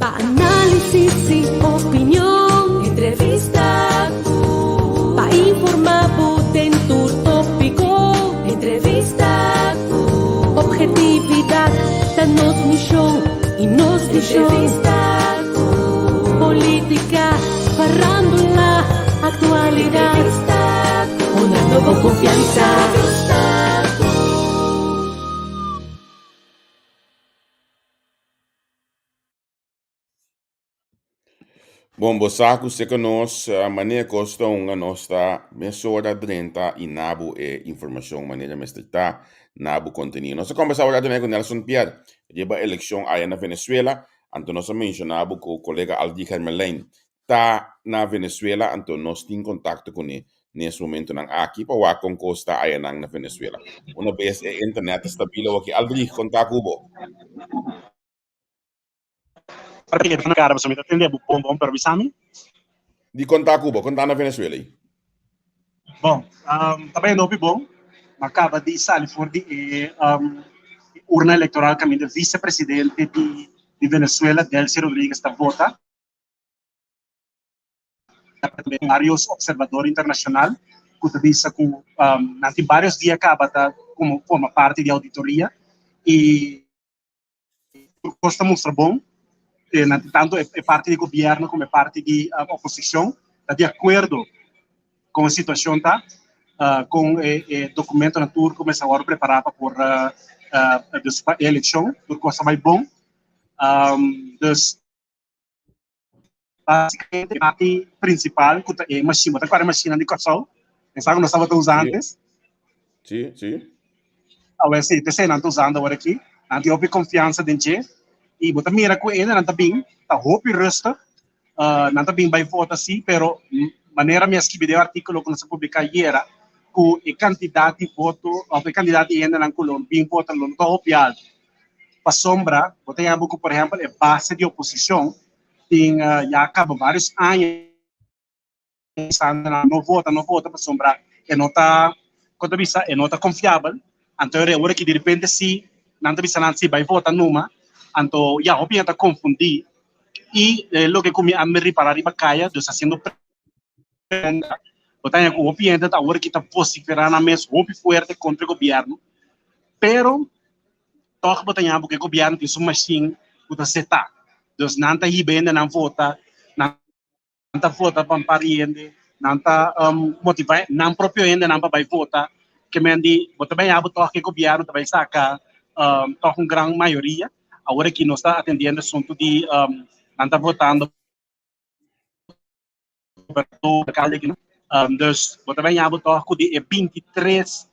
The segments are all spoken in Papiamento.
Pa análisis i opinion. Entrevista ku. Pa informá bo den tur tópiko. Entrevista ku. Objetividat ta nos mishon i nos vishon. Entrevista ku. Polítika, farándula, aktualidat. Entrevista ku. Hunando bo konfiansa. Entrevista ku. Bon, bo sa ku seka nos manera kos ta hunga nos ta mesora drenta i nabu e informashon manera mester ta nabu kontenido. Nos a kombersá awor tambe ku Nelson Pierre riba elekshon aya na Venezuela, anto nos a menshoná bo ku kolega Aldi Hermelijn ta na Venezuela, anto nos tin kontakto kuné nes momentonan aki pa wak kon kos ta ayanan na Venezuela. Una bes e internet ta stabil awor aki, Aldrich, konta ku bo. Para que na cara, mi ta tende bo bon bon, pero bisa mi. Di konta ku bo, konta na Venezuela ei. Bon, um, ta bayendo hopi bon. Ma kaba di sali for di e um, urna electoral kaminda vicepresidente di, di Venezuela, Delcy Rodriguez, ta vota. Varios observador internacional ku ta bisa ku um, nan tin varios dia kaba ta como forma parte di auditoria i Tur kos ta mustra bon, na tantu e parti di gobièrnu komo e parti di oposishon ta di akuerdo kon e situashon ta, kon e dokumentonan tur ku mester wòrdu prepará pa por dus pa e elekshon, tur kos a bai bon. Dus Básicamente e parti principal cu ta e machine, bo ta acorda e machinenan di Kòrsou? Esaki cu nos tabata usa antes? Sí, sí. Awor sí, ta esei nan ta usando awor aki. Nan tin hopi confiansa den dje. I bo ta mira cu hendenan ta bin, ta hopi rustig. Nan ta bin bai vota sí, pero manera mi a skibi den e artículo cu nos a publica ayera, cu e cantidad di voto of e cantidad di hendenan cu lo bin vota lo no ta hopi alto. Pasobra bo ta yama cu por ehempel e base di oposicion tin ya caba varios aña bisando nan no vota, no vota pasobra e no ta, con ta bisa, e no ta confiabel. Anto e ora ki direpente si nan ta bisa nan si bay vota numa, anto ya hopi hende ta confundi y loke cu mi a ripara riba caya, dus haciendo pregunta, bo ta haña cu hopi hende ta awor ki ta vocifera nan mes hopi fuerte contra e gobierno, pero tòg bo ta ña bo ku e gobièrnu tin su mashin ku ta setá. Dus nan ta hiba hende nan vota, nan ta vota pa un par di hende, nan ta motivá nan propio hendenan pa bai vota. Ke men di bo ta bai ña bo tòg ku e gobièrnu ta bai saka tòg un gran mayoria. Awor aki nos ta atendiendo asuntu di nan ta votando. Dus bo ta baña bo tòg ku di e 23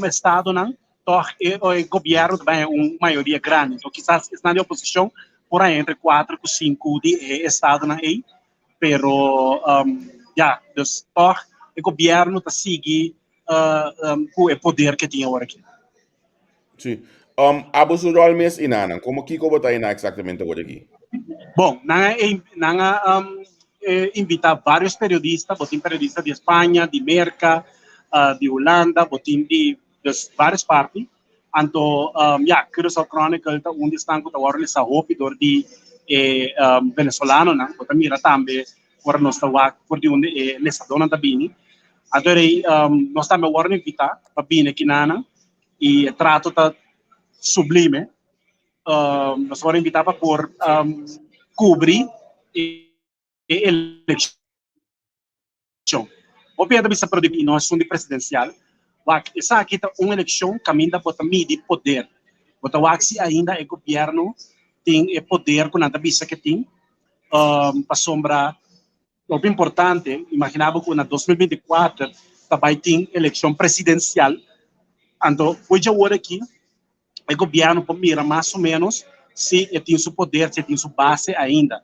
estadonan tòg e gobièrnu ta baña un mayoria grandi. So kisas esnan di oposishon por haña entre kuater ku sinku di e estadonan ei, pero ya, dus tòg e gobièrnu ta sigui ku e poder ke tin awor aki. Sí. Um, abo su rol mes i nanan, komo kiko bo ta ina eksaktamente awor aki? Bon, nan a, nan a um, eh, invita varios periodista, bo tin periodista di España, di Merca, uh, di Hulanda, bo tin di dus varios parti. Anto, um, ja, Curaçao Chronicle ta un di esnan ku ta wòrdu lesa hopi dor di e um, venezolanonan. Bo ta mira tambe ora nos ta wak for di unda e lesadónan ta bini. Anto rei, um, nos tambe a wòrdu invitá pa bini akinanan i e trato ta sublime. Um, nos a wòrdu invitá pa por um, kubri e elekshon. Hopi hende ta bisa pero di no esun di presidensial. Wak, esaki ta un elekshon kaminda bo ta midi poder. Bo ta wak si ainda e gobièrnu tin e poder ku nan ta bisa ke tin. Um, pasobra hopi importante, imagina bo ku na 2024 ta bai tin elekshon presidensial. Anto, fo'i djawor aki e gobièrnu por mira mas o ménos si e tin su poder, si e tin su base ainda.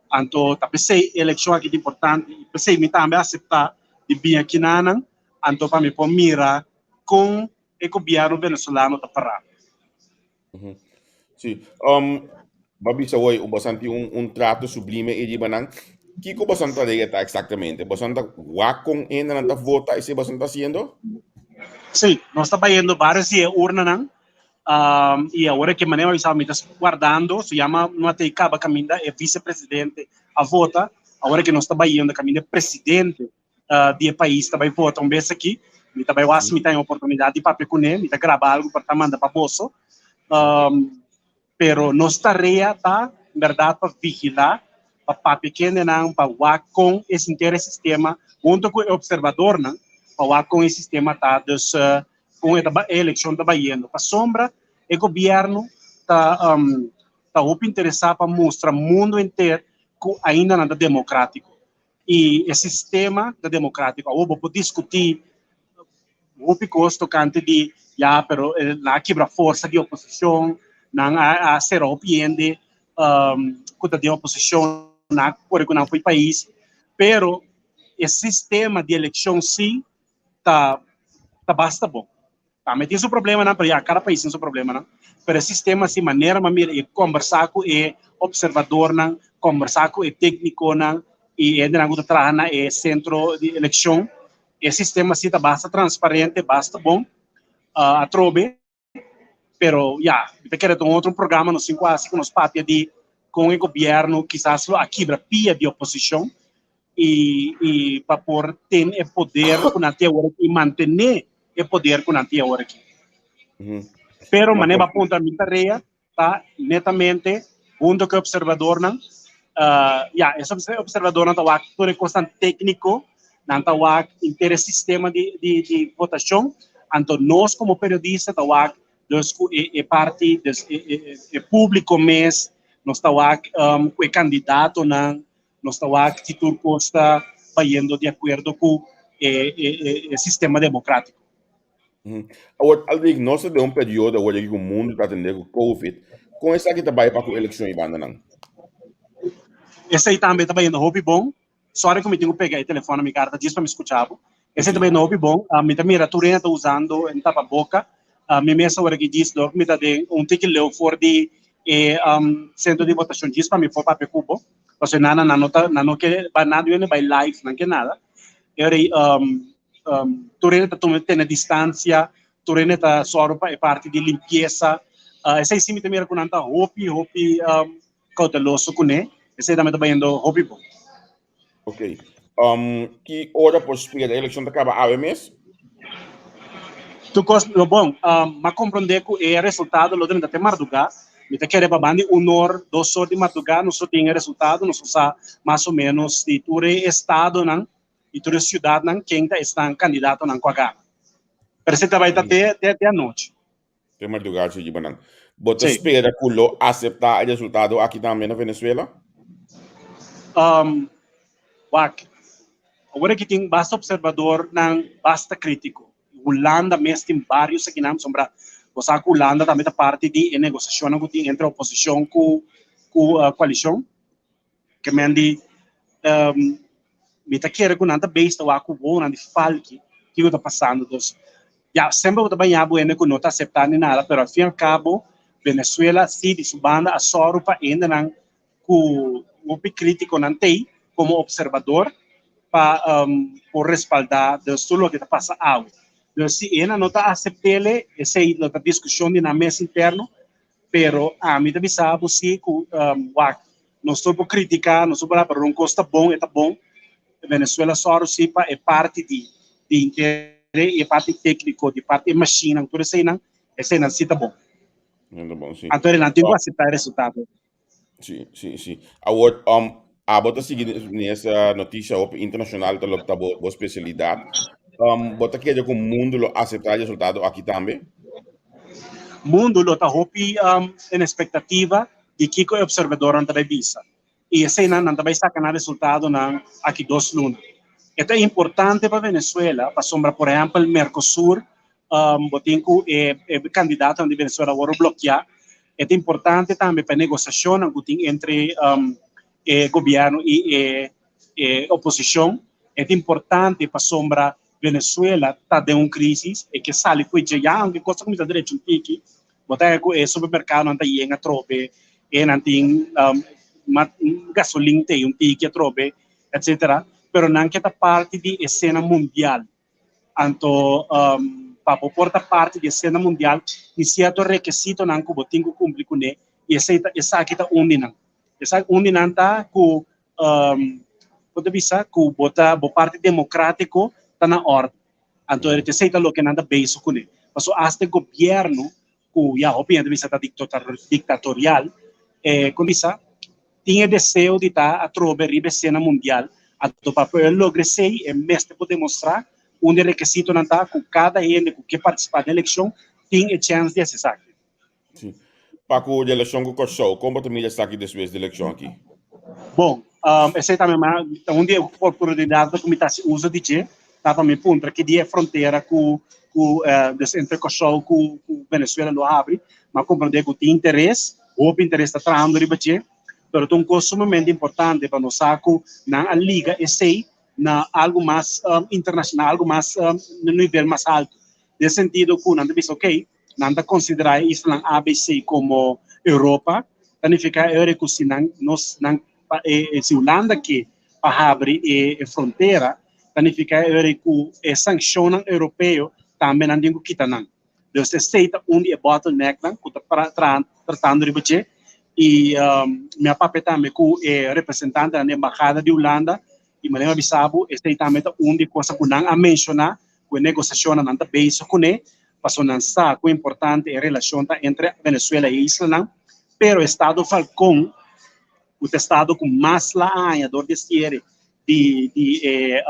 Anto ta p'esei e elekshon aki ta importante i p'esei mi tambe a aseptá di bin akinanan, anto pa mi por mira kon e gobièrnu venezolano ta pará. Sí. Um, bo a bisa hoy, bosan tin un, un trato sublime i riba nan. Kiko bosan ta regla ta exactamente? Bosan ta wak kon hende nan ta vota esei bosan ta haciendo? Sí, nos ta bayendo varios di e urnanan. I awor ke manera mi a bisa mi ta wardando, su yama no a tei kaba kaminda e visepresidente a vota, awor ke nos ta bayendo kaminda e presidente di e pais ta bai vota un bes aki, mi ta bai wak si mi ta haña oportunidat di papia kuné, mi ta graba algu pa ta manda pa boso. Pero nos tarea ta en berdad pa vigila, pa papia kendenan, pa wak con e sinter e sistema hunto cu e observadornan, pa wak con e sistema ta, dus con e ta e eleccion ta bayendo. Pasobra e gobierno ta ta hopi interesa pa mustra mundo henter cu ainda nan ta democratico. Y e sistema ta democratico. Awor bo por discuti hopi cos tocante di ya pero nan a kibra forsa di oposicion, nan a cera hopi hende cu ta den oposicion, nan a core cu nan fo'i pais, pero e sistema di eleccion si ta ta basta bon. Tambe tin su problemanan, pero ya cada pais tin su problemanan, pero e sistema si manera mi a mira y combersa cu e observadornan, combersa cu e tecniconan y e hendenan cu ta traha na e centro di eleccion, E sistema si ta basta transparente, basta bon atrobe, pero ya, mi ta kere ta un otro programa nos tin ku hasi ku nos papia di kon e gobièrnu kisas lo a kibra pia di oposishon i i pa por ten e poder ku nan tin awor aki i mantené e poder ku nan tin awor aki. Pero manera bo a puntra mi tarea ta netamente hunto ku e observadornan, ya, e observadornan ta wak tur e kosnan tékniko, nan ta wak henter e sistema di di di votashon, anto nos komo periodista ta wak dus ku e e parti, dus e e e públiko mes, nos ta wak ku e kandidatonan, nos ta wak si tur kos ta bayendo di akuerdo ku e e e sistema demokrátiko. Awor, Aldrich, nos ta den un periodo awor aki ku mundu ta atendé ku Covid. Kon esaki ta bai pa ku elekshon i bandanan? Esei tambe ta bayendo hopi bon. Sorry ku mi tin ku pega e telefòn na mi kara, ta djis pa mi skucha bo. Esei ta bayendo hopi bon. Mi ta mira tur hende ta usando un tapaboka. Mi mes awor aki djis dor ku mi ta den un tiki leu for di e sentro di votashon djis pa mi por papia ku bo. Pasobra nan nan no ta nan no ke nan no bai live, nan ke nada. E ora ei Tur hende ta tuma tene distancia, tur hende ta sòru pa e parti di limpiesa. Esei si mi ta mira ku nan ta hopi hopi kouteloso kuné. Esei tambe ta bayendo hopi bon. Ok. Ki ora por spera e elekshon ta kaba awe mes? Tur kos lo bon. M'a komprondé ku e resultado lo drenta te mardugá. Mi ta kere pa banda di un or, dos or di mardugá nos lo tin e resultado. Nos lo sa mas o ménos di tur e estadonan i tur e siudatnan ken ta esnan kandidatonan ku a gana. Pero esei ta bai ta te te te anochi. Te mardugá si riba nan. Bo ta spera ku lo aseptá e resultado aki tambe na Venezuela? Um, wak, awor aki tin basta observadornan basta kritiko. Hulanda mes tin varios akinan, pasobra bo sa ku Hulanda tambe ta parti di e negosiashonnan ku tin entre oposishon ku ku koalishon. Ke men di, mi ta kere ku nan ta beis ta wak ku wowonan di falki kiko ta pasando. Dus, ya, semper bo ta baña bo hende ku no ta aseptá ni nada, pero al fin al kabo Venezuela si di su banda a sòru pa hendenan ku hopi krítikonan t'ei komo opservador pa por respaldá dus tur loke ta pasa awe. Dus si e nan no ta asept'ele, esei lo ta diskushon di nan mes interno, Pero ami ta bisa bo si ku wak nos tur por kritiká, nos tur por pero un kos ta bon, e ta bon. Venezuela sòru si pa e parti di di intere i e parti tékniko, di parti e mashinnan, tur eseinan, eseinan si ta bon. Nan ta bon, si. Anto nan tin ku aseptá e resultado. Si, si, si. Awor, um, abo ta sigui nesa noticia hopi internacional ta lo ta bo, bo specialidad. Um, bo ta kere ku mundo lo acepta e resultado aki tambe? Mundo lo ta hopi um, en expectativa di kiko e observadornan ta bai bisa. I eseinan nan ta bai saka nan resultadonan aki dos luna. E ta importante pa Venezuela pasobra, por ehempel, Mercosur bo tin ku e e kandidatonan di Venezuela wòrdu blokiá. E ta importante tambe pa e negosiashonnan ku tin entre e gobièrnu i e e oposishon. E ta importante pasobra Venezuela ta den un krísis, e ke sali ku e dje ya, aunke kos ta kuminsá drecha un tiki, bo ta haña ku e supermerkadonan ta yen atrobe, e nan tin gasolin ta ei un tiki atrobe, etsetera. Pero nan ke ta parti di esena mundial. Anto um, Pa bo por ta parti di esena mundial tin sierto rekesitonan ku bo tin ku kumpli kuné i esei ta esaki ta un di nan. Esaki un di nan ta ku bo ta bisa ku bo ta bo parti demokratiko ta na òrdu. Anto esei ta loke nan ta bezig kuné. Pasobra asta e gobièrnu ku ya hopi hende ta bisa ta diktatorial, kon bisa, tin e deseo di ta atrobe riba esena mundial. Anto pa por e logra esei e mester por demostrá un di e rekesitonan ta ku kada hende ku ke partisipá den elekshon tin e chèns di hasi esaki. Sí. Pa ku relashon ku Kòrsou, kon bo ta mira esaki despues di elekshon aki? Bon, esei tambe ma ta un di e oportunidatnan ku mi ta hasi uso di dje, ta pa mi puntra ki dia e frontera ku ku dus entre Kòrsou ku ku Venezuela lo habri. Mi a komprendé ku tin interes, hopi interes ta trahando riba dje, pero ta un kos sumamente importante pa nos sa ku nan a liga esei na algu mas internashonal, algu mas na un nivel mas altu. Den sentido ku nan ta bisa ok, nan ta konsiderá e islanan ABC komo Europa, ta nifiká e ora ku si nan nos nan pa e si Hulanda ke pa habri e e frontera, ta nifiká e ora ku e sankshonnan europeo tambe nan tin ku kita nan. Dus esei ta un di e bottlenecknan ku ta tratando riba dje i mi a papia tambe ku e representantenan di embahada di Hulanda i manera mi a bisa bo esei tambe ta un di e cosa ku nan a menshoná ku e negosiashonnan nan ta bezig kuné pasobra nan sa ku importante e relashon ta entre Venezuela i e islanan pero estado Falcón ku ta estado ku mas la aña dor di e siere di di e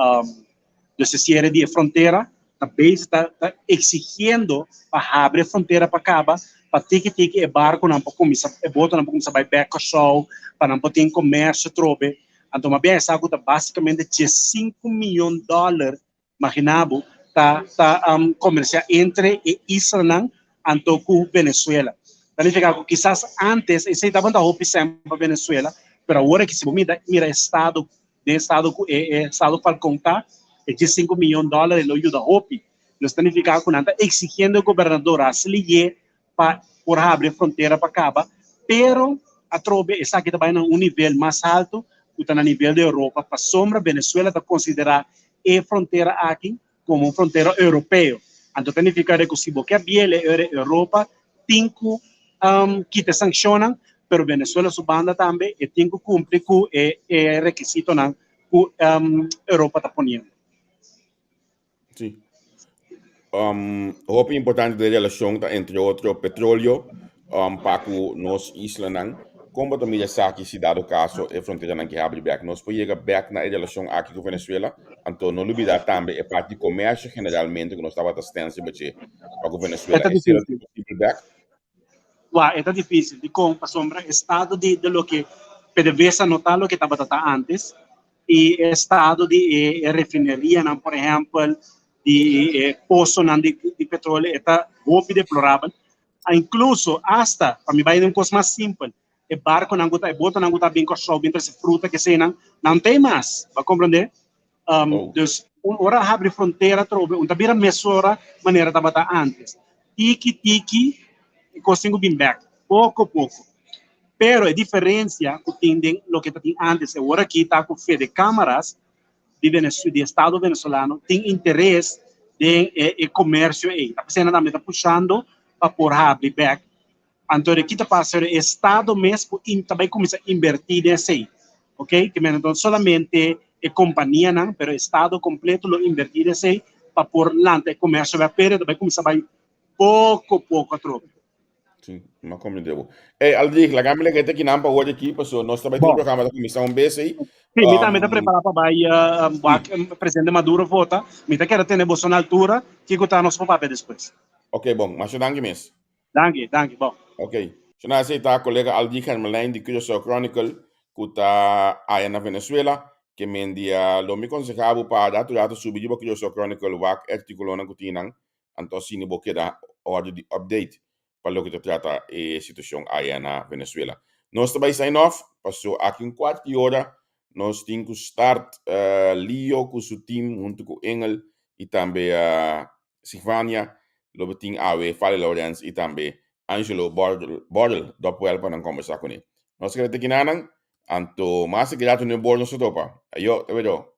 Dus e siere di e frontera ta bezig ta ta exigiendo pa habri e frontera pa kaba pa tiki tiki e barconan por cuminsa e botonan por cuminsa bay bek Kòrsou pa nan por tin comercio atrobe. Anto mabia e sa cu ta basicamente diesinku miyon dollar magina bo ta ta comercia entre e islanan anto cu Venezuela. Ta nifica cu kisas antes esey tabata hopi sèn pa Venezuela pero awor aki si bo mira mira estado Den estado ku e e estado Falcon ta, e diesinku miyon dòler e lo yuda hopi. Nos ta nifiká ku nan ta eksigiendo e gobernador hasi liyé pa por habri e frontera pa kaba, pero atrobe esaki ta bai na un nivel mas haltu ku ta na nivel di Europa pasobra Venezuela ta konsiderá e frontera aki komo un frontera europeo. Anto ta nifiká de ku si bo ke biel e ora Europa tin ku kita e sankshonnan, pero Venezuela su banda tambe e tin ku kumpli ku e e rekisitonan ku Europa ta poniendo. Sí. Hopi importante den relashon ta entre otro petroleo pa ku nos islanan. Kon bo ta mira esaki si dado kaso e fronteranan ke habri bek? Nos por yega bek na e relashon aki ku Venezuela? Anto no lubida tambe e parti di komersio generalmente ku nos tabata stens riba dje pa ku Venezuela. E ta Esei lo difísil. posibel bek? Wak, e ta difísil. Dikon? Pasobra estado di di loke PDVSA no ta loke tabata ta antes i e estado di e e refinerianan por ehèmpel di e posonan di di petroleo e ta hopi deplorabel. Inkluso asta pa mi bai den un kos mas simpel e barkonan ku ta e botonan ku ta bin Kòrsou bin trese fruta kesenan nan ta ei mas. Bo a komprendé? Oh. Dus un ora habri frontera atrobe un ta bira mesora manera tabata antes. Tiki tiki e kos tin ku bin bek, poko poko. Pero e diferensia ku tin den loke ta tin antes e ora aki ta ku Fedecámaras di Venezuela, di estado venezolano tin interes den e e komersio ei. Ta p'esei nan tambe ta pushando pa por habri bek. Anto de kita pasa e estado mes ku in ta bai kuminsá inbertí den esei. Ok, ke men no solamente e kompanianan, pero estado kompleto lo inbertí den esei pa por lanta e komersio bek, pero e ta bai kuminsá bai poko poko atrobe. Sí, m'a komprendé bo. Ey, Aldrich, laga mi laga e kinan pa hoor aki, paso nos ta bai tin Bon. programa ta kuminsá un bes ei. Sí, mi tambe ta prepará pa bai wak presidente Maduro vota. Mi ta kere tene boso na altura kiko ta nos por papia despues. Ok, bon. Masha danki mes. Danki, danki, bon. Ok. Shona esei ta kolega Aldrich Hermelijn di Curaçao Chronicle ku ta aya na Venezuela. Ke men dia lo mi konsehá bo pa ratu ratu subi riba Curaçao Chronicle wak e artíkulonan ku tin nan Anto asina bo keda ordu di update pa loke ta trata e situacion aya na Venezuela. Nos ta bay sign off, paso aki un cuart di ora nos tin cu start Leo cu su team hunto cu Engel y tambe Sigvania. Lo bo tin awe Fale Lawrence y tambe Angelo Borrell dòpwel pa nan combersa cune. Nos keda te kinanan, anto mas aki rato nu bor nos ta topa. Ayo, te wedo.